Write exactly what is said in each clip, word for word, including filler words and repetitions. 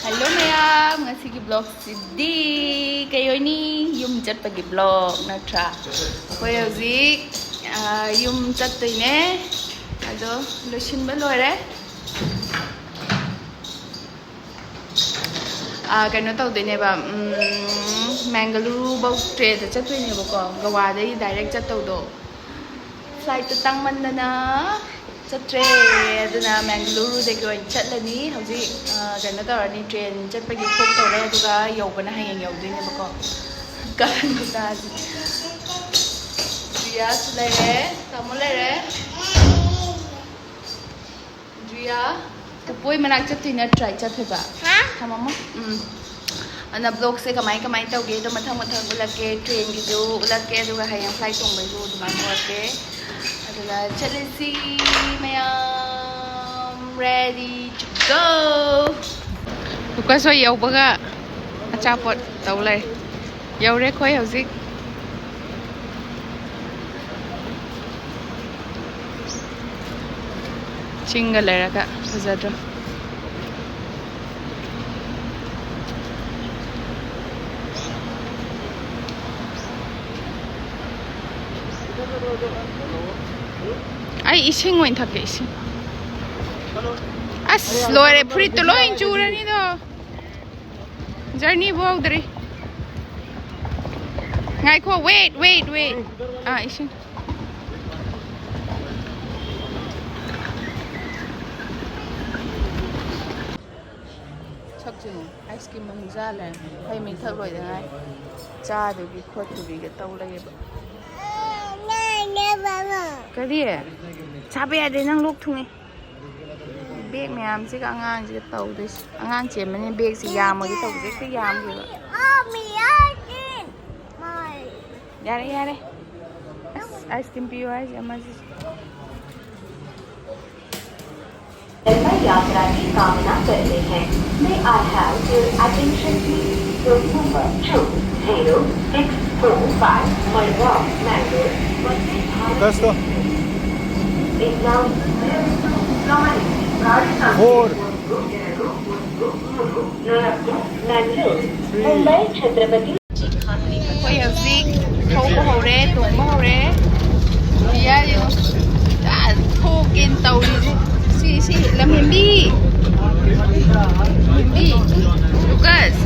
Hello ꯃꯌꯥꯝ, ꯉꯁꯤꯒꯤ ꯕ꯭ꯂꯣꯛꯁꯤꯗꯤ ꯀꯩ ꯑꯣꯏꯅꯤ? ꯌꯨꯝ ꯆꯠꯄꯒꯤ ꯕ꯭ꯂꯣꯛ ꯅꯠꯇ꯭ꯔꯥ? ꯑꯩꯈꯣꯏ ꯍꯧꯖꯤꯛ, ꯑ, ꯌꯨꯝ ꯆꯠꯇꯣꯏꯅꯦ꯫ ꯑꯗꯣ ꯂꯣꯏꯁꯤꯟꯕ ꯂꯣꯏꯔꯦ꯫ ꯑ, ꯀꯩꯅꯣ ꯇꯧꯗꯣꯏꯅꯦꯕ, ꯎꯝ, ꯃꯦꯡꯒꯂꯨꯔꯨꯐꯧ ꯇ꯭ꯔꯦꯟꯗ ꯆꯠꯇꯣꯏꯅꯦꯕꯀꯣ, ꯒꯋꯥꯗꯒꯤ ꯗꯥꯏꯔꯦꯛ ꯆꯠꯇꯧꯗꯣ꯫ ꯐ꯭ꯂꯥꯏꯠꯇꯣ ꯇꯥꯡꯃꯟꯗꯅ ꯆꯠꯇ꯭ꯔꯦ꯫ ꯑꯗꯨꯅ ꯃꯦꯡꯒꯂꯨꯔꯨꯗꯒꯤ ꯑꯣꯏꯅ ꯆꯠꯂꯅꯤ꯫ ꯍꯧꯖꯤꯛ, ꯑ, ꯀꯩꯅꯣ ꯇꯧꯔꯅꯤ, ꯇ꯭ꯔꯦꯟ ꯆꯠꯄꯒꯤ ꯊꯣꯛ ꯇꯧꯔꯦ, ꯑꯗꯨꯒ ꯌꯧꯕꯅ ꯍꯌꯦꯡ ꯌꯧꯗꯣꯏꯅꯦꯕꯀꯣ꯫ ꯀꯔꯟ ꯃꯆꯥꯁꯤ꯫ ꯔꯤꯌꯥꯁꯨ ꯂꯩꯔꯦ, ꯇꯥꯃꯣ ꯂꯩꯔꯦ꯫ ꯔꯤꯌꯥ, ꯄꯨꯄꯣꯏ ꯃꯅꯥꯛ ꯆꯠꯇꯣꯏ ꯅꯠꯇ꯭ꯔꯥ? ꯆꯠꯇꯣꯏꯕ? ꯍꯥ? ꯊꯝꯃꯝꯃꯣ꯫ ꯎꯝ꯫ ꯑꯗꯨꯅ ꯕ꯭ꯂꯣꯛꯁꯦ ꯀꯃꯥꯏ ꯀꯃꯥꯏ ꯇꯧꯒꯦꯗꯣ ꯃꯊꯪ ꯃꯊꯪ ꯎꯠꯂꯛꯀꯦ꯫ ꯇ꯭ꯔꯦꯟꯒꯤꯁꯨ ꯎꯠꯂꯛꯀꯦ, ꯑꯗꯨꯒ ꯍꯌꯦꯡ ꯐ꯭ꯂꯥꯏꯠ ꯇꯣꯡꯕꯩꯁꯨ ꯑꯗꯨꯃꯥꯏꯅ ꯎꯠꯂꯛꯀꯦ꯫ ꯑꯗꯨꯅ ꯆꯠꯂꯁꯤ ꯃꯌꯥꯝ, ready to go꯫ ꯂꯨꯀꯁ ꯍꯣꯏ ꯌꯧꯕꯒ ꯑꯆꯥꯄꯣꯠ ꯇꯧ ꯂꯩ꯫ ꯌꯧꯔꯦ ꯑꯩꯈꯣꯏ ꯍꯧꯖꯤꯛ꯫ ꯆꯤꯡꯒ ꯂꯩꯔꯒ ꯐꯖꯗ꯭ꯔꯣ? ꯑꯩ ꯏꯁꯤꯡ ꯑꯣꯏꯅ ꯊꯛꯀꯦ, ꯏꯁꯤꯡ꯫ ꯑꯁ, ꯂꯣꯏꯔꯦ, ꯐꯨꯔꯤꯠꯇꯣ ꯂꯣꯏ ꯆꯨꯔꯅꯤꯗꯣ꯫ ꯖꯔꯅꯤꯕꯨ ꯍꯧꯗ꯭ꯔꯤ꯫ ꯉꯥꯏꯈꯣ, wait, wait, wait꯫ ꯑꯥ, ꯏꯁꯤꯡ꯫ ꯁꯛꯁꯤꯡ ꯑꯥꯏꯁ ꯀ꯭ꯔꯤꯝ ꯑꯃꯨꯛ ꯆꯥ ꯂꯩꯔꯦ꯫ ꯍꯩ ꯃꯍꯤ ꯊꯛ ꯂꯣꯏꯗ ꯉꯥꯏ꯫ ꯆꯥꯗꯨꯒꯤ ꯈꯣꯠꯇꯨꯒꯤꯒ ꯇꯧ ꯂꯩꯌꯦꯕ꯫ ꯀꯔꯤ? ꯆꯥꯕ ꯌꯥꯗꯦ, ꯅꯪ ꯂꯣꯛ ꯊꯨꯡꯉꯦ꯫ ꯕꯦꯒ ꯃꯌꯥꯝꯁꯤꯒ ꯑꯉꯥꯡꯁꯤꯒ ꯇꯧꯗꯣꯏꯁꯦ꯫ ꯑꯉꯥꯡ ꯆꯦꯟꯕꯅꯤꯅ ꯕꯦꯒꯁꯦ ꯌꯥꯝꯃꯒꯦ ꯇꯧꯕꯁꯦ ꯍꯦꯛꯇ ꯌꯥꯝꯈꯤꯕ꯫ ꯌꯥꯔꯦ, ꯌꯥꯔꯦ꯫ ꯑꯁ, ꯑꯥꯏꯁ ꯀ꯭ꯔꯤꯝ ꯄꯤꯌꯨ ꯍꯥꯏꯁꯦ ꯑꯃꯁꯤꯁꯨ꯫ लंबी यात्रा की कामना करते हैं। May I have your attention, please? Room number two zero six four five, Margao, Mangalore, Vande Bharat Express is now near to Ramani. गाड़ी का फोर। नागपूर, मंगळूर, मुंबई, छत्रपती. ꯑꯩꯈꯣꯏ ꯍꯧꯖꯤꯛ ꯊꯧꯕ ꯍꯧꯔꯦ, ꯇꯣꯡꯕ ꯍꯧꯔꯦ꯫ ꯌꯥ, ꯌꯦꯡꯉꯣ꯫ ꯑꯥ, ꯊꯣꯛꯀꯦꯅ ꯇꯧꯔꯤꯁꯦ꯫ ꯁꯤ, ꯁꯤ, ꯂꯝꯍꯦꯟꯕꯤ꯫ ꯂꯝꯍꯦꯟꯕꯤ꯫ ꯂꯨꯀꯁ꯫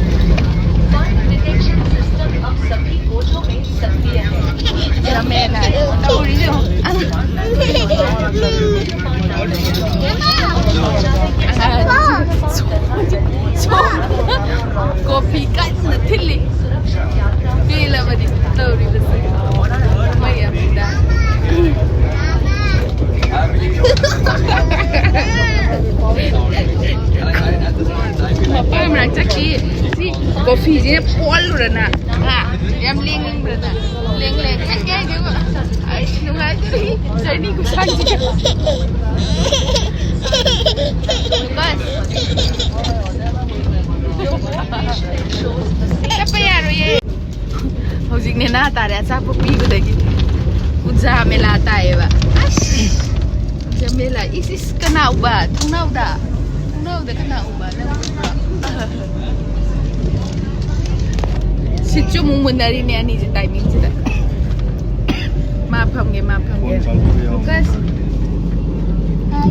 ꯂꯝꯍꯦꯟ ꯍꯥꯏ꯫ ꯇꯧꯔꯤꯁꯦ ꯌꯦꯡꯉꯣ꯫ ꯁꯣꯝ ꯀꯣꯐꯤ ꯀꯟꯅ ꯊꯤꯜꯂꯤ꯫ ꯄꯦꯜꯂꯕꯅꯤ ꯇꯧꯔꯤꯕꯁꯦ꯫ ꯃꯩ ꯑꯃꯗ꯫ ꯃꯄꯥ ꯃꯅꯥꯛ ꯆꯠꯈꯤ꯫ ꯁꯤ ꯀꯣꯐꯤꯁꯦ ꯄꯣꯜꯂꯨꯔꯅ꯫ ꯍꯥ? ꯌꯥꯝ ꯂꯦꯡꯅꯤꯡꯕ꯭ꯔꯅ? ꯂꯦꯡ ꯂꯦꯡ ꯆꯠꯀꯦ ꯍꯥꯏꯗꯤꯀꯣ꯫ ꯑꯩ ꯅꯨꯡꯉꯥꯏꯇ꯭ꯔꯤ꯫ ꯖꯔꯅꯤ ꯈꯨꯁꯥꯡꯁꯤꯗ꯫ ꯂꯨꯀꯥꯁ꯫ ꯆꯠꯄ ꯌꯥꯔꯣꯏꯌꯦ꯫ ꯍꯧꯖꯤꯛ ꯅꯦꯅꯥ ꯇꯥꯔꯦ ꯑꯆꯥꯄꯣꯠ ꯄꯤꯕꯗꯒꯤ꯫ ꯎꯖꯥ ꯃꯦꯂꯥ ꯇꯥꯏꯌꯦꯕ꯫ ꯑꯁ! ꯎꯖꯥ ꯃꯦꯂꯥ꯫ ꯏꯁ, ꯏꯁ, ꯀꯅꯥ ꯎꯕ? ꯊꯣꯡꯅꯥꯎꯗ꯫ ꯊꯣꯡꯅꯥꯎꯗ ꯀꯅꯥ ꯎꯕ? ꯅꯪ ꯎꯕ꯭ꯔꯣ? ꯁꯤꯠꯁꯨ ꯑꯃꯨꯛ ꯃꯨꯟꯅꯔꯤꯅꯦ ꯑꯅꯤꯁꯦ ꯇꯥꯏꯃꯤꯡꯁꯤꯗ꯫ ꯃꯥ ꯐꯝꯒꯦ, ꯃꯥ ꯐꯝꯒꯦ꯫ ꯐꯣꯟ ꯆꯥꯔꯖꯔ ꯌꯥꯎꯔꯝꯃꯦ꯫ ꯂꯨꯀꯥꯁ꯫ ꯍꯥꯏ꯫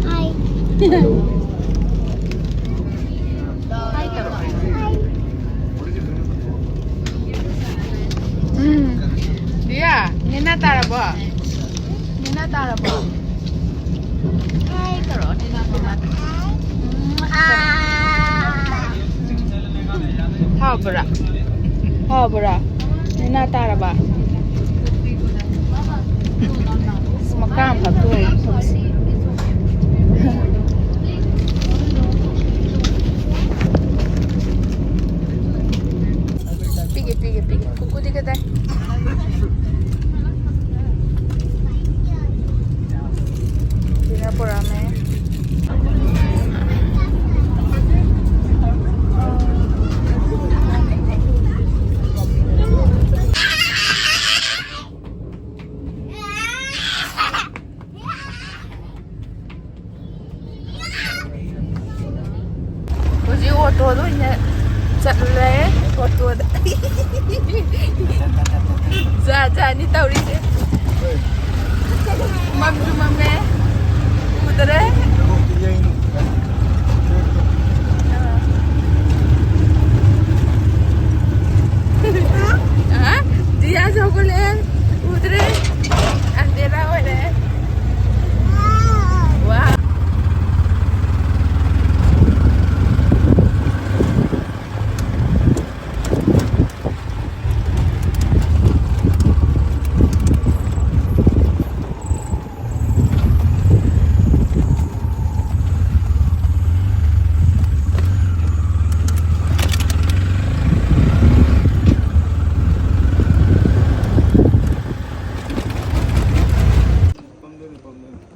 ꯍꯥꯏ꯫ ꯎꯝ꯫ ꯗꯤꯌꯥ, ꯅꯦꯅꯥ ꯇꯥꯔꯕꯣ? ꯅꯦꯅꯥ ꯇꯥꯔꯕꯣ? ꯍꯥꯏ ꯇꯧꯔꯛꯑꯣ, ꯅꯦꯅꯥ, ꯅꯦꯅꯥ꯫ ꯍꯥꯎꯕ꯭ꯔꯥ? ꯍꯥꯎꯕ꯭ꯔꯥ? ꯅꯦꯅꯥ ꯇꯥꯔꯕ? ꯑꯁ, ꯃꯀꯥ ꯑꯃꯈꯛ ꯇꯣꯛꯑꯦ ꯐꯝꯁꯦ꯫ ꯄꯤꯒꯦ, ꯄꯤꯒꯦ, ꯄꯤꯒꯦ꯫ ꯀꯨꯀꯨꯗꯤ ꯀꯗꯥꯏ? ꯁꯤꯅ ꯄꯨꯔꯛꯑꯝꯃꯦ꯫ ꯑꯣꯇꯣꯗ ꯑꯣꯏꯅ ꯆꯠꯂꯦ꯫ ꯑꯣꯇꯣꯗ꯫ ꯖꯥꯠ ꯖꯥꯠꯅꯤ ꯇꯧꯔꯤꯁꯦ꯫ ꯃꯝꯁꯨ ꯃꯝꯃꯦ꯫ ꯎꯗꯔꯦ꯫ ꯑ, ꯖꯤꯌꯥꯁꯨ ꯍꯧꯒꯠꯂꯛꯑꯦ꯫ ꯎꯗ꯭ꯔꯦ꯫ ꯑꯟꯗꯦꯔꯥ ꯑꯣꯏꯔꯦ꯫ ꯋꯥ꯫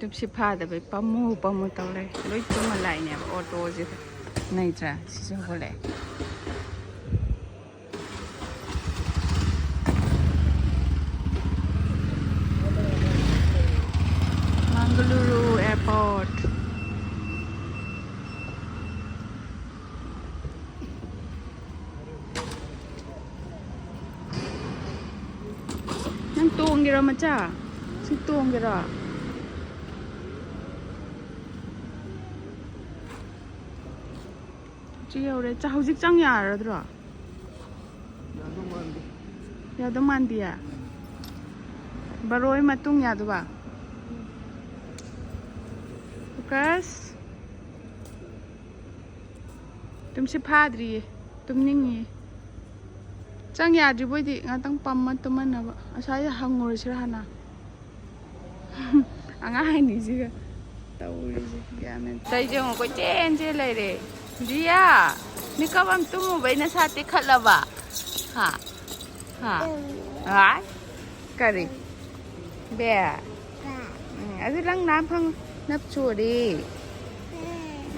ꯇꯨꯝꯁꯤꯠ ꯐꯥꯗꯕꯩ ꯄꯝꯃꯨ ꯄꯝꯃꯨ ꯇꯧ ꯂꯩ꯫ ꯂꯣꯏ ꯇꯨꯝꯃ ꯂꯥꯛꯏꯅꯦꯕ ꯑꯣꯇꯣꯁꯤꯗ꯫ ꯅꯩꯗ꯭ꯔꯥ? ꯁꯤꯁꯨ ꯍꯧꯒꯠꯂꯛꯑꯦ꯫ ꯃꯪꯒꯂꯨꯔꯨ airport꯫ ꯅꯪ ꯇꯣꯡꯒꯦꯔꯣ ꯃꯆꯥ? ꯁꯤ ꯇꯣꯡꯒꯦꯔꯣ? ꯁꯤ ꯌꯧꯔꯦ꯫ ꯆ-, ꯍꯧꯖꯤꯛ ꯆꯪ ꯌꯥꯔꯗ꯭ꯔꯣ? ꯌꯥꯗꯧ ꯃꯥꯟꯗꯦ꯫ ꯌꯥꯗꯧ ꯃꯥꯟꯗꯤꯌꯦ? ꯕꯥꯔꯣꯒꯤ ꯃꯇꯨꯡ ꯌꯥꯗꯧꯕ? ꯐꯣꯀꯁ꯫ ꯇꯨꯝꯁꯤꯠ ꯐꯥꯗ꯭ꯔꯤꯌꯦ꯫ ꯇꯨꯝꯅꯤꯡꯉꯤꯌꯦ꯫ ꯆꯪ ꯌꯥꯗ꯭ꯔꯤꯕꯣꯏꯗꯤ ꯉꯥꯛꯇꯪ ꯄꯝꯃ ꯇꯨꯝꯍꯟꯅꯕ꯫ ꯑꯁ꯭ꯋꯥꯏꯗ ꯍꯪꯉꯨꯔꯁꯤꯔ ꯍꯥꯟꯅ꯫ ꯑꯉꯥꯡ ꯑꯅꯤꯁꯤꯒ ꯇꯧꯔꯤꯁꯦ ꯒ꯭ꯌꯥꯟ ꯃꯦꯟ꯫ ꯑꯇꯩꯁꯦ ꯑꯃꯨꯛ ꯀꯣꯏꯆꯦꯟ ꯆꯦꯟ ꯂꯩꯔꯦ꯫ ꯖꯤꯌꯥ, ꯃꯤꯀꯞ ꯑꯃ ꯇꯨꯝꯃꯨꯕꯩ ꯅꯁꯥ ꯇꯦꯛꯈꯠꯂꯕ? ꯍꯥ? ꯍꯥ? ꯍꯥ? ꯀꯔꯤ? ꯕꯦ? ꯎꯝ, ꯑꯗꯨ ꯅꯪ ꯅꯥ ꯐꯪ-, ꯅꯞ ꯆꯣꯔꯤ꯫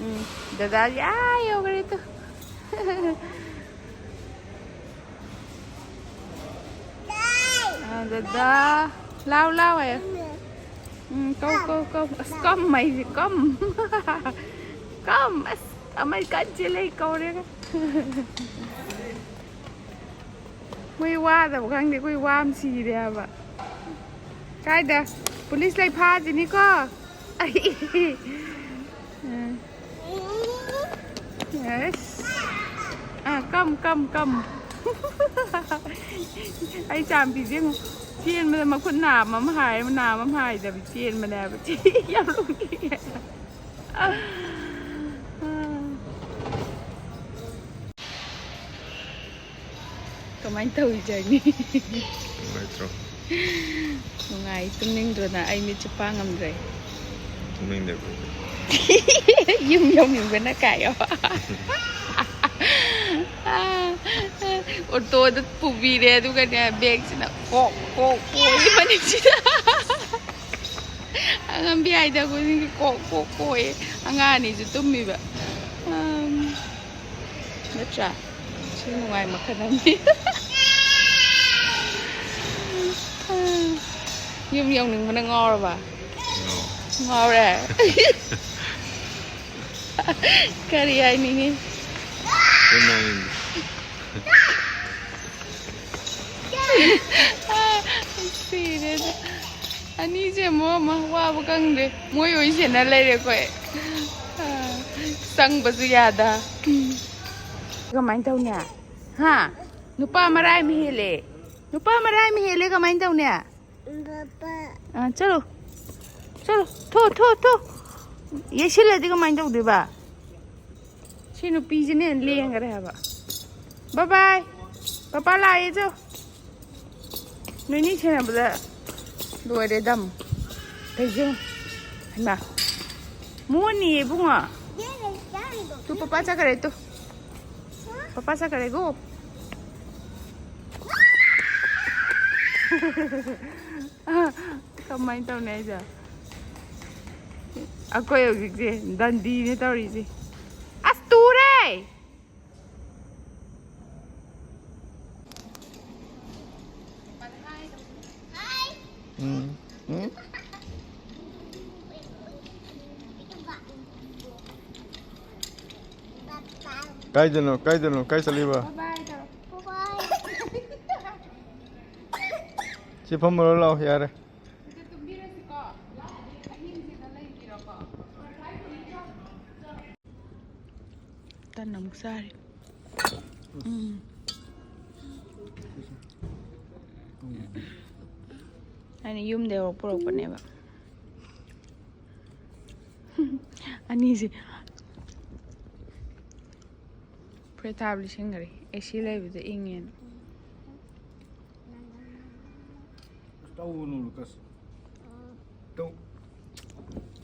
ꯎꯝ, ꯗꯗꯥꯗꯤ ꯑꯥ ꯌꯧꯈ꯭ꯔꯦ ꯇꯨ꯫ ꯑ, ꯗꯗꯥ, ꯂꯥꯎ, ꯂꯥꯎ ꯍꯥꯏꯌꯣ꯫ ꯎꯝ, ꯀꯧ, ꯀꯧ, ꯀꯧ꯫ ꯑꯁ, ꯀꯝ ꯍꯥꯏꯁꯦ, ꯀꯝ꯫ ꯀꯝ, ꯑꯁ꯫ ꯑꯃꯩ ꯀꯟ ꯆꯦꯜꯂꯦ ꯀꯧꯔꯦꯒ꯫ ꯃꯣꯏ ꯋꯥꯗꯕ ꯈꯪꯗꯦ, ꯑꯩꯈꯣꯏ ꯋꯥ ꯑꯃ ꯁꯤꯔꯦ ꯍꯥꯏꯕ꯫ ꯀꯥꯏꯗ? ꯄꯨꯂꯤꯁ ꯂꯩ ꯐꯥꯁꯤꯅꯤꯀꯣ꯫ ꯑꯩ ꯑꯥ, ꯀꯝ ꯀꯝ ꯀꯝ꯫ ꯑꯩ ꯆꯥꯝꯕꯤꯁꯦ ꯌꯦꯡꯉꯨ꯫ ꯆꯦꯟꯕꯗ ꯃꯈꯨꯠ ꯅꯥꯝꯃ ꯑꯃ ꯍꯥꯏ, ꯅꯥꯝꯃ ꯑꯃ ꯍꯥꯏꯗꯕꯤ ꯆꯦꯟꯕꯅꯦ ꯍꯥꯏꯕ꯫ ꯌꯥꯝ ꯅꯣꯛꯅꯤꯡꯉꯦ꯫ ꯀꯃꯥꯏꯅ ꯇꯧꯔꯤ ꯖꯔꯅꯤ? ꯅꯨꯡꯉꯥꯏꯇ꯭ꯔꯣ? ꯅꯨꯡꯉꯥꯏ꯫ ꯇꯨꯝꯅꯤꯡꯗ꯭ꯔꯣꯅ? ꯑꯩ ꯃꯤꯠꯁꯦ ꯄꯥꯡ ꯉꯝꯗ꯭ꯔꯦ꯫ ꯇꯨꯝꯅꯤꯡꯗꯦ ꯑꯩꯈꯣꯏꯗꯤ꯫ ꯌꯨꯝ ꯌꯧꯅꯤꯡꯕꯅ ꯀꯥꯏꯌꯣ꯫ ꯑꯣꯇꯣꯗ ꯄꯨꯕꯤꯔꯦ, ꯑꯗꯨꯒꯅꯦ ꯕꯦꯒꯁꯤꯅ ꯀꯣꯛ ꯀꯣꯛ ꯀꯣꯛ ꯃꯅꯤꯡꯁꯤꯗ꯫ ꯑꯉꯝꯕꯤ ꯍꯥꯏꯗ ꯑꯩꯈꯣꯏꯁꯤꯡꯁꯦ ꯀꯣꯛ ꯀꯣꯛ ꯀꯣꯛꯑꯦ꯫ ꯑꯉꯥꯡ ꯑꯅꯤꯁꯨ ꯇꯨꯝꯃꯤꯕ꯫ ꯅꯠꯇ꯭ꯔꯥ? ꯁꯤ ꯅꯨꯡꯉꯥꯏ ꯃꯈꯜ ꯑꯃꯅꯤ꯫ ꯌꯨꯝ ꯌꯧꯅꯤꯡꯕꯅ ꯉꯥꯎꯔꯕ? ꯉꯥꯎꯔꯦ꯫ ꯀꯔꯤ ꯍꯥꯏꯅꯤꯡꯉꯤ? ꯀꯩꯝ ꯍꯥꯏꯅꯤꯡꯗꯦ꯫ ꯁꯤꯔꯦꯗ꯫ ꯑꯅꯤꯁꯦ ꯑꯃꯨꯛ ꯑꯃ ꯋꯥꯕ ꯈꯪꯗ꯭ꯔꯦ꯫ ꯃꯣꯏ ꯑꯣꯏ ꯁꯦꯟꯅ ꯂꯩꯔꯦ ꯑꯩꯈꯣꯏ꯫ ꯆꯪꯕꯁꯨ ꯌꯥꯗ꯫ ꯀꯃꯥꯏꯅ ꯇꯧꯅꯤ? ꯍꯥ? ꯅꯨꯄꯥ ꯃꯔꯥꯏ ꯑꯃ ꯍꯦꯜꯂꯦ꯫ ꯅꯨꯄꯥ ꯃꯔꯥꯏ ꯑꯃ ꯍꯦꯜꯂꯦ, ꯀꯃꯥꯏꯅ ꯇꯧꯅꯤ? ꯑꯥ, ꯆꯠꯂꯣ꯫ ꯆꯠꯂꯣ꯫ ꯊꯣ, ꯊꯣ, ꯊꯣ꯫ ꯌꯩꯁꯤꯜꯂꯗꯤ ꯀꯃꯥꯏꯅ ꯇꯧꯗꯣꯏꯕ? ꯁꯤ ꯅꯨꯄꯤꯁꯤꯅ ꯍꯦꯟꯅ ꯂꯦꯡꯈꯔꯦ ꯍꯥꯏꯕ꯫ ꯕꯥꯏ ꯕꯥꯏ꯫ ꯄꯄꯥ ꯂꯥꯛꯑꯦ ꯆꯣ꯫ ꯅꯣꯏꯅꯤ ꯁꯦꯟꯅꯕꯗ ꯂꯣꯏꯔꯦ ꯗꯝ꯫ ꯀꯩꯁꯦ꯫ ꯍꯩꯃꯥ꯫ ꯃꯣꯠꯅꯤꯌꯦ ꯏꯕꯨꯡꯉꯣ꯫ ꯇꯨ ꯄꯄꯥ ꯆꯠꯈꯔꯦ ꯇꯨ꯫ ꯄꯄꯥ ꯆꯠꯈꯔꯦꯀꯣ꯫ ꯀꯃꯥꯏꯅ ꯇꯧꯅꯤ ꯑꯩꯁꯦ? ꯑꯩꯈꯣꯏ ꯍꯧꯖꯤꯛꯁꯦ ꯗꯟꯗꯤꯅꯦ ꯇꯧꯔꯤꯁꯦ꯫ ꯑꯁ ꯇꯨꯔꯦ! ꯎꯝ꯫ ꯎꯝ꯫ ꯀꯥꯏꯗꯅꯣ, ꯀꯥꯏꯗꯅꯣ, ꯀꯥꯏ ꯆꯠꯂꯤꯕ? ꯁꯤ ꯐꯝꯃꯨꯔꯣ ꯂꯥꯛꯑꯣ, ꯌꯥꯔꯦ꯫ ꯇꯟ ꯑꯃꯨꯛ ꯆꯥꯔꯤ꯫ ꯎꯝ꯫ ꯑꯩꯅ ꯌꯨꯝꯗꯩ ꯄꯨꯔꯛꯄꯅꯦꯕ꯫ ꯑꯅꯤꯁꯦ꯫ ꯐꯨꯔꯤꯠ ꯊꯥꯕ ꯂꯤꯁꯤꯟꯈꯔꯦ꯫ ꯑꯦ ꯁꯤ ꯂꯩꯕꯗ ꯏꯪꯉꯦꯅ꯫ ꯇꯧꯅꯨ, ꯂꯨꯀꯁ꯫ ꯇꯧ꯫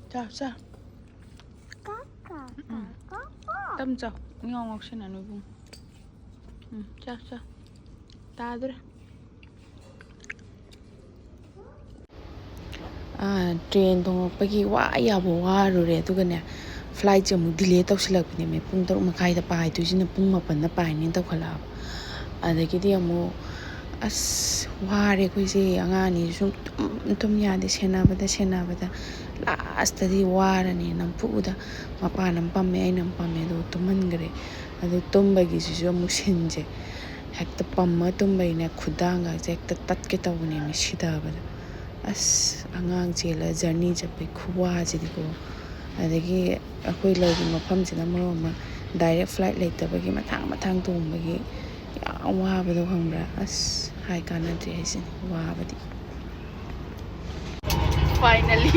ꯆꯥ, ꯆꯥ꯫ ꯎꯝ꯫ ꯇꯝ ꯆꯥꯎ꯫ ꯉꯥꯎ ꯉꯥꯎꯁꯤꯟꯅꯅꯨ ꯏꯕꯨꯡ꯫ ꯎꯝ, ꯆꯥ, ꯆꯥ꯫ ꯇꯥꯗ꯭ꯔꯦ꯫ ꯑꯥ, ꯇ꯭ꯔꯦꯟ ꯇꯣꯡꯉꯛꯄꯒꯤ ꯋꯥ ꯌꯥꯕ ꯋꯥꯔꯨꯔꯦ꯫ ꯑꯗꯨꯒꯅꯦ, ꯐ꯭ꯂꯥꯏꯠꯁꯦ ꯑꯃꯨꯛ ꯗꯤꯂꯦ ꯇꯧꯁꯤꯜꯂꯛꯄꯅꯦꯃꯤ꯫ ꯄꯨꯡ ꯇꯔꯨꯛ ꯃꯈꯥꯏꯗ ꯄꯥꯏꯗꯣꯏꯁꯤꯅ ꯄꯨꯡ ꯃꯥꯄꯟꯗ ꯄꯥꯏꯅꯦꯅ ꯇꯧꯈꯠꯂꯛꯑꯕ꯫ ꯑꯗꯒꯤꯗꯤ ꯑꯃꯨꯛ ꯑꯁ, ꯋꯥꯔꯦ ꯑꯩꯈꯣꯏꯁꯦ꯫ ꯑꯉꯥꯡ ꯑꯅꯤꯁꯨ ꯁꯨꯝ ꯇꯨꯝ, ꯇꯨꯝ ꯌꯥꯗꯦ꯫ ꯁꯦꯟꯅꯕꯗ, ꯁꯦꯟꯅꯕꯗ ꯂꯥꯁꯇꯗꯤ ꯋꯥꯔꯅꯤ ꯅꯝꯐꯨꯗ ꯃꯄꯥꯅ ꯑꯃ ꯄꯝꯃꯦ, ꯑꯩꯅ ꯑꯃ ꯄꯝꯃꯦ, ꯑꯗꯨꯒ ꯇꯨꯝꯍꯟꯈ꯭ꯔꯦ꯫ ꯑꯗꯨ ꯇꯨꯝꯕꯒꯤꯁꯤꯁꯨ ꯑꯃꯨꯛ ꯁꯤꯟꯁꯦ ꯍꯦꯛꯇ ꯄꯝꯃ ꯇꯨꯝꯕꯩꯅꯦ, ꯈꯨꯗꯥꯡꯒꯁꯦ ꯍꯦꯛꯇ ꯇꯠꯀꯦ ꯇꯧꯕꯅꯦꯃꯤ ꯁꯤꯊꯕꯗ꯫ ꯑꯁ, ꯑꯉꯥꯡ ꯆꯦꯜꯂ ꯖꯔꯅꯤ ꯆꯠꯄꯩ ꯈꯨꯋꯥꯁꯤꯗꯤꯀꯣ꯫ ꯑꯗꯒꯤ ꯑꯩꯈꯣꯏ ꯂꯩꯔꯤ ꯃꯐꯝꯁꯤꯅ ꯃꯔꯣꯜ ꯑꯃ ꯗꯥꯏꯔꯦꯛ ꯐ꯭ꯂꯥꯏꯠ ꯂꯩꯇꯕꯒꯤ ꯃꯊꯥꯡ ꯃꯊꯥꯡ ꯇꯣꯡꯕꯒꯤ ꯌꯥꯝ ꯋꯥꯕꯗꯣ ꯈꯪꯕ꯭ꯔꯥ? ꯑꯁ, ꯍꯥꯏ ꯀꯥꯟꯅꯗ꯭ꯔꯦ ꯍꯥꯏꯁꯤꯅꯤ ꯋꯥꯕꯗꯤ꯫ Finally,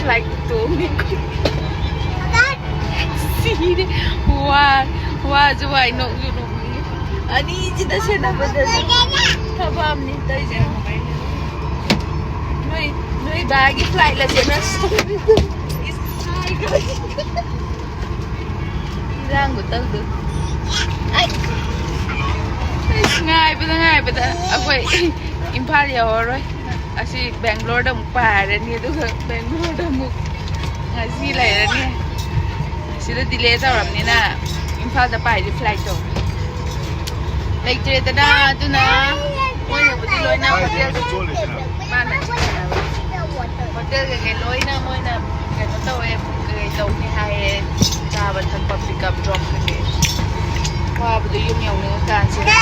flight ꯇꯣꯡꯉꯦ꯫ ꯁꯤꯔꯦ꯫ ꯋꯥ-, ꯋꯥꯁꯨ ꯋꯥꯏ, ꯅꯣꯛꯁꯨ ꯅꯣꯛꯅꯤꯡꯉꯤ꯫ ꯑꯅꯤꯁꯤꯗ ꯁꯦꯟꯅꯕꯗꯁꯨ ꯊꯕꯛ ꯑꯃꯅꯤ ꯇꯧꯔꯤꯁꯦ꯫ ꯅꯣꯏ, ꯅꯣꯏ ꯕꯥꯒꯤ flight ꯂ ꯆꯦꯟꯅꯁꯤ꯫ ꯏꯁ, ꯍꯥꯏꯈ꯭ꯔꯦ꯫ ꯏꯟꯖꯥꯡ ꯈꯨꯇꯧꯗꯨ꯫ ꯑꯩ, ꯑꯩ ꯉꯥꯏꯕꯗ, ꯉꯥꯏꯕꯗ ꯑꯩꯈꯣꯏ ꯏꯝꯐꯥꯜ ꯌꯧꯔꯔꯣꯏ꯫ ꯑꯁꯤ ꯕꯦꯡꯒ꯭ꯂꯣꯔꯗ ꯑꯃꯨꯛ ꯄꯥꯏꯔꯅꯤ, ꯑꯗꯨꯒ ꯕꯦꯡꯒ꯭ꯂꯣꯔꯗ ꯑꯃꯨꯛ ꯉꯁꯤ ꯂꯩꯔꯅꯤ꯫ ꯁꯤꯗ ꯗꯤꯂꯦ ꯇꯧꯔꯕꯅꯤꯅ ꯏꯝꯐꯥꯜꯗ ꯄꯥꯏꯔꯤ ꯐ꯭ꯂꯥꯏꯠꯇꯣ꯫ ꯂꯩꯇ꯭ꯔꯦꯗꯅ, ꯑꯗꯨꯅ ꯃꯣꯏꯅꯕꯨꯗꯤ ꯂꯣꯏꯅ ꯍꯣꯇꯦꯜꯗ, ꯃꯥꯅ ꯍꯣꯇꯦꯜ ꯀꯩꯀꯩ ꯂꯣꯏꯅ ꯃꯣꯏꯅ ꯀꯩꯅꯣ ꯇꯧꯋꯦ, ꯀꯩꯀꯩ ꯇꯧꯅꯤ ꯍꯥꯏꯌꯦ, ꯆꯥꯕ ꯊꯛꯄ, ꯄꯤꯛ ꯑꯞ ꯗ꯭ꯔꯣꯞ ꯀꯩꯀꯩ꯫ ꯋꯥꯕꯗꯣ ꯌꯨꯝ ꯌꯧꯅꯤꯡꯉꯀꯥꯟꯁꯤꯗ꯫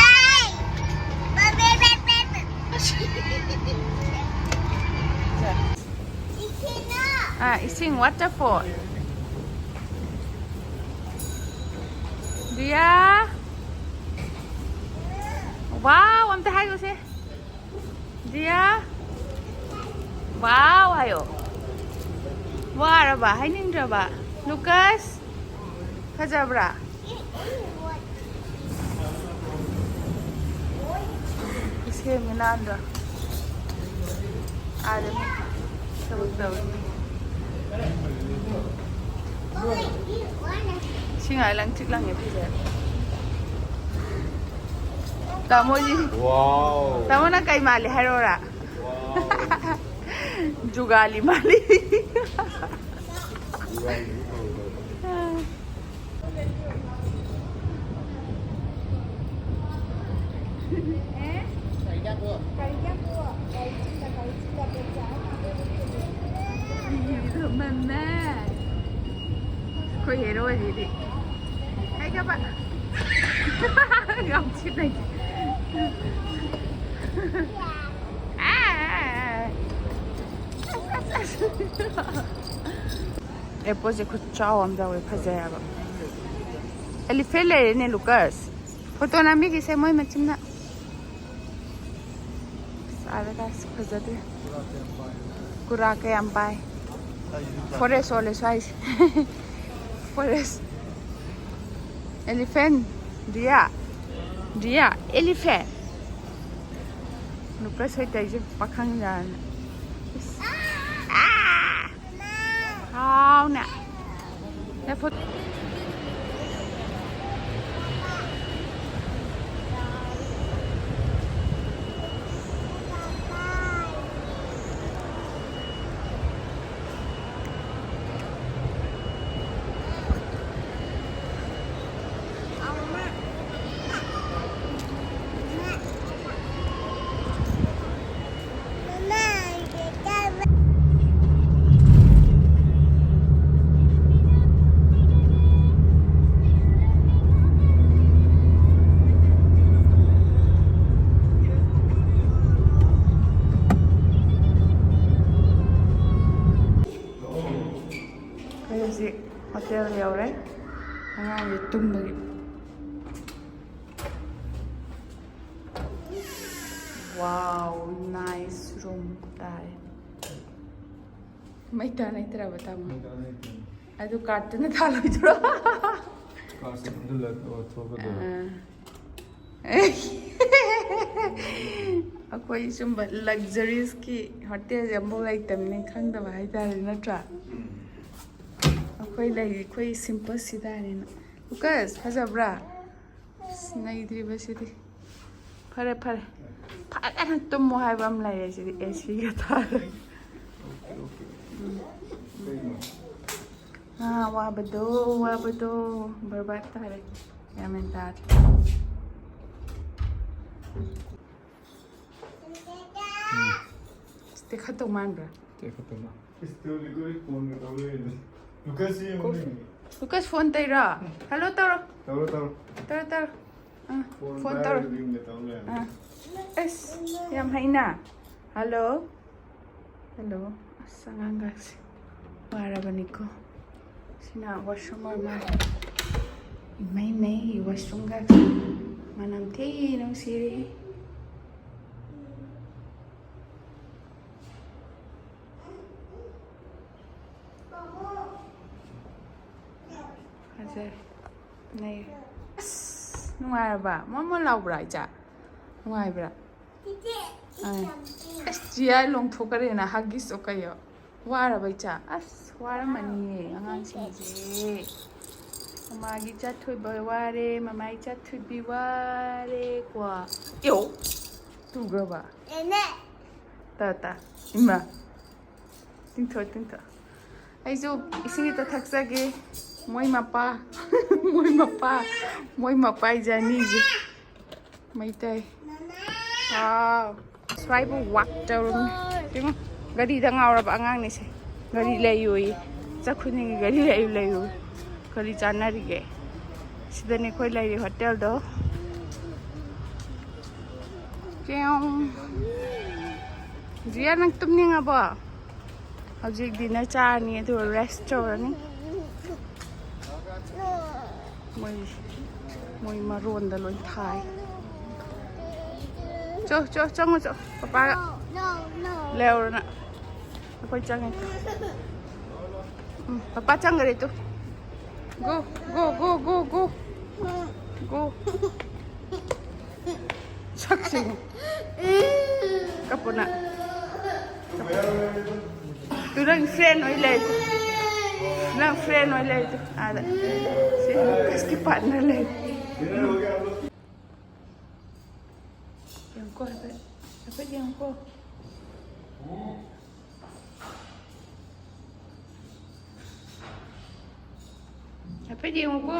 ꯑꯥ, ꯏꯁꯤꯡ waterfall꯫ ꯗꯤꯌꯥ꯫ Wow, ꯑꯝꯇ ꯍꯥꯏꯈꯣꯁꯦ꯫ ꯗꯤꯌꯥ꯫ Wow ꯍꯥꯏꯌꯣ꯫ ꯋꯥꯔꯕ? ꯍꯥꯏꯅꯤꯡꯗ꯭ꯔꯕ? ꯂꯨꯀꯥꯁ꯫ ꯐꯖꯕ꯭ꯔꯥ? ꯏꯁꯦꯝꯃꯤ ꯅꯥꯟꯗ꯭ꯔꯣ? ꯑꯥꯗ ꯃꯤ ꯊꯕꯛ ꯇꯧꯔꯤ꯫ ꯏꯁꯤꯡ ꯍꯥꯏ ꯂꯪꯇ꯭ꯔꯤꯛ ꯂꯪꯉꯦ ꯐꯖꯔꯦ꯫ ꯇꯥꯃꯣꯖꯤ꯫ Wow. ꯇꯥꯃꯣꯅ ꯀꯩ ꯃꯥꯜꯂꯤ ꯍꯥꯏꯔꯛꯑꯣꯔꯥ? Wow. ꯖꯨꯒꯥꯂꯤ ꯃꯥꯜꯂꯤ꯫ ꯖꯨꯒꯥꯂꯤ ꯃꯥꯜꯂꯤ꯫ ꯃꯃꯥ꯫ ꯑꯩꯈꯣꯏ ꯍꯦꯔꯣꯁꯤꯗꯤ꯫ ꯀꯩꯗꯧꯕ? ꯌꯥꯝ ꯁꯤꯠꯅꯩ꯫ ꯑꯦꯄꯜꯁꯦ ꯈꯨꯆꯥꯎ ꯑꯃ ꯇꯧꯋꯦ, ꯐꯖꯩ ꯍꯥꯏꯕ꯫ Elephant ꯂꯩꯔꯦꯅꯦ, ꯂꯨꯀꯥꯁ꯫ ꯐꯣꯇꯣ ꯅꯝꯕꯤꯒꯤꯁꯦ ꯃꯣꯏ ꯃꯆꯤꯟꯅ꯫ ꯆꯥꯔꯦ guys, ꯐꯖꯗꯦ꯫ ꯀꯨꯔꯥ ꯀꯌꯥꯝ ꯄꯥꯏ꯫ Forest ꯑꯣꯜꯂꯦ ꯁ꯭ꯋꯥꯏꯁꯦ꯫ Forest꯫ Elephant꯫ ꯗꯤꯌꯥ꯫ ꯗꯤꯌꯥ꯫ Elephant꯫ ꯂꯨꯀꯥꯁ ꯍꯣꯏ ꯇꯧꯔꯤꯁꯦ ꯄꯥꯈꯪ ꯖꯥꯠꯅꯦ꯫ ꯏꯁ꯫ ꯑꯥ! ꯍꯥꯎꯅ꯫ ꯂꯐꯨ-, ꯌꯧꯔꯦ꯫ ꯑꯉꯥꯡꯁꯦ ꯇꯨꯝꯕꯒꯤ꯫ Wow, nice room ꯇꯥꯏ꯫ ꯃꯩ ꯇꯥ ꯂꯩꯇ꯭ꯔꯕ ꯇꯥꯃꯣ? ꯑꯗꯨ ꯀꯥꯔꯠꯇꯨꯅ ꯊꯥꯜꯂꯣꯏꯗ꯭ꯔꯣ? ꯀꯥꯔꯠꯁꯦ ꯈꯨꯝꯖꯤꯜꯂꯒ ꯊꯣꯛꯀꯗꯧꯕ꯫ ꯑꯥ꯫ ꯑꯩꯈꯣꯏ ꯁꯨꯝꯕ ꯂꯛꯖꯔꯤꯁꯀꯤ ꯍꯣꯇꯦꯜꯁꯦ ꯑꯃꯐꯥꯎ ꯂꯩꯇꯕꯅꯤꯅ ꯈꯪꯗꯕ ꯍꯥꯏꯇꯥꯔꯦ, ꯅꯠꯇ꯭ꯔꯥ? ꯎꯝ꯫ ꯑꯩꯈꯣꯏ ꯂꯩꯔꯤ, ꯑꯩꯈꯣꯏ ꯁꯤꯝꯄꯜ ꯁꯤꯗꯥꯔꯦꯅ꯫ ꯂꯨꯀꯁ, ꯐꯖꯕ꯭ꯔꯥ? ꯑꯁ, ꯅꯩꯗ꯭ꯔꯤꯕꯁꯤꯗꯤ꯫ ꯐꯔꯦ, ꯐꯔꯦ꯫ ꯐꯖꯅ ꯇꯨꯝꯃꯣ ꯍꯥꯏꯕ ꯑꯃ ꯂꯩꯔꯦ ꯁꯤꯗꯤ, ꯑꯦꯁꯤꯒ ꯊꯥꯔꯒ꯫ Okay, okay. ꯎꯝ꯫ ꯀꯩꯅꯣ? ꯑꯥ, ꯋꯥꯕꯗꯣ, ꯋꯥꯕꯗꯣ꯫ ꯕꯔꯕꯥꯗ ꯇꯥꯔꯦ꯫ ꯒ꯭ꯌꯥꯟ ꯃꯦꯟ ꯇꯥꯗ꯭ꯔꯦ꯫ ꯎꯝ꯫ ꯇꯦꯛꯈꯠꯇꯧ ꯃꯥꯟꯕ꯭ꯔꯥ? ꯇꯦꯛꯈꯠꯇꯧ ꯃꯥꯟ꯫ ꯏꯁ, ꯇꯧꯔꯤ, ꯀꯣꯏ ꯐꯣꯟꯒ ꯇꯧ ꯂꯩꯔꯦ꯫ ꯂꯨꯀꯁ ꯌꯦꯡꯉꯨꯅꯦ꯫ ꯂꯨꯀꯁ ꯐꯣꯟ ꯇꯧꯔꯤꯔꯣ? ꯍꯜꯂꯣ ꯇꯧꯔꯣ꯫ ꯇꯧꯔꯣ, ꯇꯧꯔꯣ꯫ ꯇꯧꯔꯣ, ꯇꯧꯔꯣ꯫ ꯑꯥ, ꯐꯣꯟ ꯐꯣꯟ ꯇꯧꯔꯣ꯫ ꯄꯥꯏꯔꯒ ꯌꯨꯝꯗ ꯇꯧ ꯂꯩꯔꯝꯃꯦ꯫ ꯑꯥ꯫ ꯑꯁ, ꯌꯥꯝ ꯍꯩꯅ꯫ ꯍꯜꯂꯣ꯫ ꯍꯜꯂꯣ꯫ ꯑꯁ, ꯑꯉꯥꯡꯒꯥꯛꯁꯦ ꯋꯥꯔꯕꯅꯤꯀꯣ꯫ ꯁꯤꯅ ꯋꯥꯁꯔꯨꯝ ꯑꯣꯏꯔ ꯃꯥꯜꯂꯦ꯫ ꯏꯃꯩ ꯃꯩ, ꯋꯥꯁꯔꯨꯝꯒꯥꯛꯁꯦ ꯃꯅꯝ ꯊꯤ ꯅꯨꯡꯁꯤꯔꯦ꯫ ꯐꯖꯔꯦ꯫ ꯅꯩꯔꯦ꯫ ꯑꯁ, ꯅꯨꯡꯉꯥꯏꯔꯕ? ꯃꯣꯟ ꯃꯣꯟ ꯂꯥꯎꯕ꯭ꯔꯥ, ꯏꯆꯥ? ꯅꯨꯡꯉꯥꯏꯕ꯭ꯔꯥ? ꯑꯥ꯫ ꯑꯁ, ꯖꯤꯌꯥ ꯂꯣꯡꯊꯣꯛꯈ꯭ꯔꯦꯅ ꯍꯒꯤꯁ ꯑꯣ ꯀꯩꯌꯣ꯫ ꯋꯥꯔꯕ ꯏꯆꯥ? ꯑꯁ, ꯋꯥꯔꯝꯃꯅꯤꯌꯦ ꯑꯉꯥꯡꯁꯤꯡꯁꯦ꯫ ꯃꯃꯥꯒꯤ ꯏꯆꯥ ꯊꯣꯏꯕ ꯋꯥꯔꯦ, ꯃꯃꯥ ꯏꯆꯥ ꯊꯣꯏꯕꯤ ꯋꯥꯔꯦꯀꯣ꯫ ꯌꯣ! ꯇꯨꯈ꯭ꯔꯕ? ꯇꯥ, ꯇꯥ꯫ ꯏꯃꯥ꯫ ꯇꯤꯡꯊꯣꯛ, ꯇꯤꯡꯊꯣꯛ꯫ ꯑꯩꯁꯨ ꯏꯁꯤꯡ ꯈꯤꯇ ꯊꯛꯆꯒꯦ꯫ ꯃꯣꯏ ꯃꯄꯥ, ꯃꯣꯏ ꯃꯄꯥ, ꯃꯣꯏ ꯃꯄꯥ ꯏꯖꯥꯅꯤꯁꯦ꯫ ꯃꯩꯇꯩ꯫ ꯍꯥꯎ꯫ ꯁ꯭ꯋꯥꯏꯕꯨ ꯋꯥꯛ ꯇꯧꯔꯨꯝ꯫ ꯌꯦꯡꯉꯣ, ꯒꯥꯔꯤꯗ ꯉꯥꯎꯔꯕ ꯑꯉꯥꯡꯅꯤꯁꯦ꯫ ꯒꯥꯔꯤ ꯂꯩꯌꯨꯏ꯫ ꯆꯥꯛꯈꯨꯅꯤꯒꯤ ꯒꯥꯔꯤ ꯂꯩꯌꯨ, ꯂꯩꯌꯨ꯫ ꯀꯔꯤ ꯆꯥꯟꯅꯔꯤꯒꯦ? ꯁꯤꯗꯅꯤ ꯑꯩꯈꯣꯏ ꯂꯩꯔꯤ ꯍꯣꯇꯦꯜꯗꯣ꯫ ꯀꯦꯌꯣꯡ꯫ ꯖꯤꯌꯥ, ꯅꯪ ꯇꯨꯝꯅꯤꯡꯉꯕꯣ? ꯍꯧꯖꯤꯛ ꯗꯤꯅꯔ ꯆꯥꯔꯅꯤ, ꯑꯗꯨꯒ ꯔꯦꯁ ꯇꯧꯔꯅꯤ꯫ ꯃꯣꯏ ꯃꯣꯏ ꯃꯔꯣꯟꯗ ꯂꯣꯏ ꯊꯥꯏ꯫ ꯆꯣ ꯆꯣ ꯆꯪꯉꯣ ꯆꯣ ꯄꯄꯥꯒ꯫ No, no, no. ꯂꯩꯍꯧꯔꯣ ꯅꯪ꯫ ꯑꯩꯈꯣꯏ ꯆꯪꯉꯦ꯫ ꯎꯝ, ꯄꯄꯥ ꯆꯪꯈ꯭ꯔꯦ two. Go, go, go, go, go. Go. ꯁꯛꯁꯦ꯫ ꯀꯞꯄꯨ ꯅꯪ꯫ ꯇꯨ ꯅꯪ friend ꯑꯣꯏ ꯂꯩ꯫ ꯅꯪ friend ꯑꯣꯏ ꯂꯩ ꯇꯨ꯫ ꯑꯥꯗ꯫ ꯁꯤ Lucasꯀꯤ partner ꯂꯩ꯫ ꯌꯦꯡꯉꯨꯀꯣ ꯍꯥꯏꯐꯦꯠ꯫ ꯍꯥꯏꯐꯦꯠ ꯌꯦꯡꯉꯨꯀꯣ꯫ ꯍꯥꯏꯐꯦꯠ ꯌꯦꯡꯉꯨꯀꯣ꯫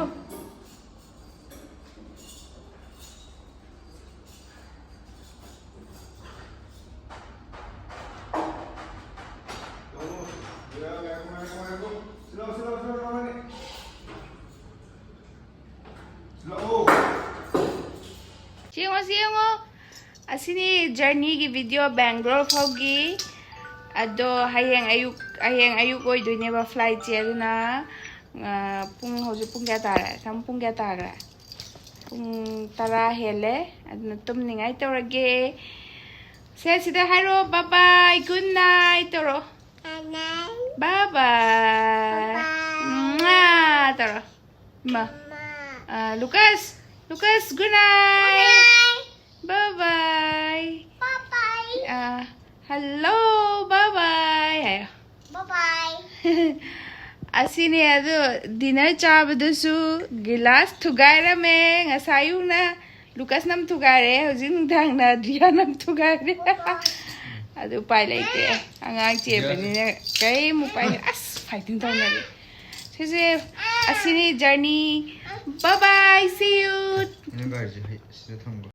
ꯁꯤ ꯌꯦꯡꯉꯣ, ꯁꯤ ꯌꯦꯡꯉꯣ꯫ ꯑꯁꯤꯅꯤ journeyꯒꯤ video, Bangalore ꯐꯥꯎꯒꯤ꯫ ꯑꯗꯣ ꯍꯌꯦꯡ ꯑꯌꯨꯛ, ꯍꯌꯦꯡ ꯑꯌꯨꯛ ꯑꯣꯏꯗꯣꯏꯅꯦꯕ flightꯁꯦ꯫ ꯑꯗꯨꯅ, ꯑ, ꯄꯨꯡ, ꯍꯧꯖꯤꯛ ꯄꯨꯡ ꯀꯌꯥ ꯇꯥꯔꯦ? ꯁꯝ ꯄꯨꯡ ꯀꯌꯥ ꯇꯥꯈ꯭ꯔꯦ? ꯄꯨꯡ ꯇꯔꯥ ꯍꯦꯜꯂꯦ꯫ ꯑꯗꯨꯅ ꯇꯨꯝꯅꯤꯡꯉꯥꯏ ꯇꯧꯔꯒꯦ꯫ ꯁꯦ, ꯁꯤꯗ ꯍꯥꯏꯔꯣ, bye bye, good night ꯇꯧꯔꯣ꯫ Bye bye. Bye bye. ꯃ꯭ꯋꯥ ꯇꯧꯔꯣ꯫ ꯏꯃꯥ꯫ ꯑ, Lucas, Lucas, good night. Bye bye. Bye bye. ꯑ, hello, bye bye ꯍꯥꯏꯌꯣ꯫ Bye bye. ꯑꯁꯤꯅꯦ ꯑꯗꯨ, dinner ꯆꯥꯕꯗꯨꯁꯨ ꯒꯤꯂꯥꯁ ꯊꯨꯒꯥꯏꯔꯝꯃꯦ ꯉꯁꯥꯏ ꯑꯌꯨꯛꯅ꯫ Lucasꯅ ꯑꯃ ꯊꯨꯒꯥꯏꯔꯦ, ꯍꯧꯖꯤꯛ ꯅꯨꯡꯗꯥꯡꯅ Adrianꯅ ꯑꯃ ꯊꯨꯒꯥꯏꯔꯦ꯫ ꯑꯗꯨ ꯎꯄꯥꯏ ꯂꯩꯇꯦ, ꯑꯉꯥꯡ ꯆꯦꯟꯕꯅꯤꯅ ꯀꯔꯤꯝ ꯎꯄꯥꯏ ꯂꯩ꯫ ꯑꯁ, fighting ꯇꯧꯅꯔꯦ꯫ ꯁꯤꯁꯦ, ꯑꯁꯤꯅꯤ journey. Bye bye, see you. ꯑꯩꯅ ꯒꯥꯔꯤꯁꯦ ꯍꯩ-, ꯁꯤꯗ ꯊꯝꯕ꯫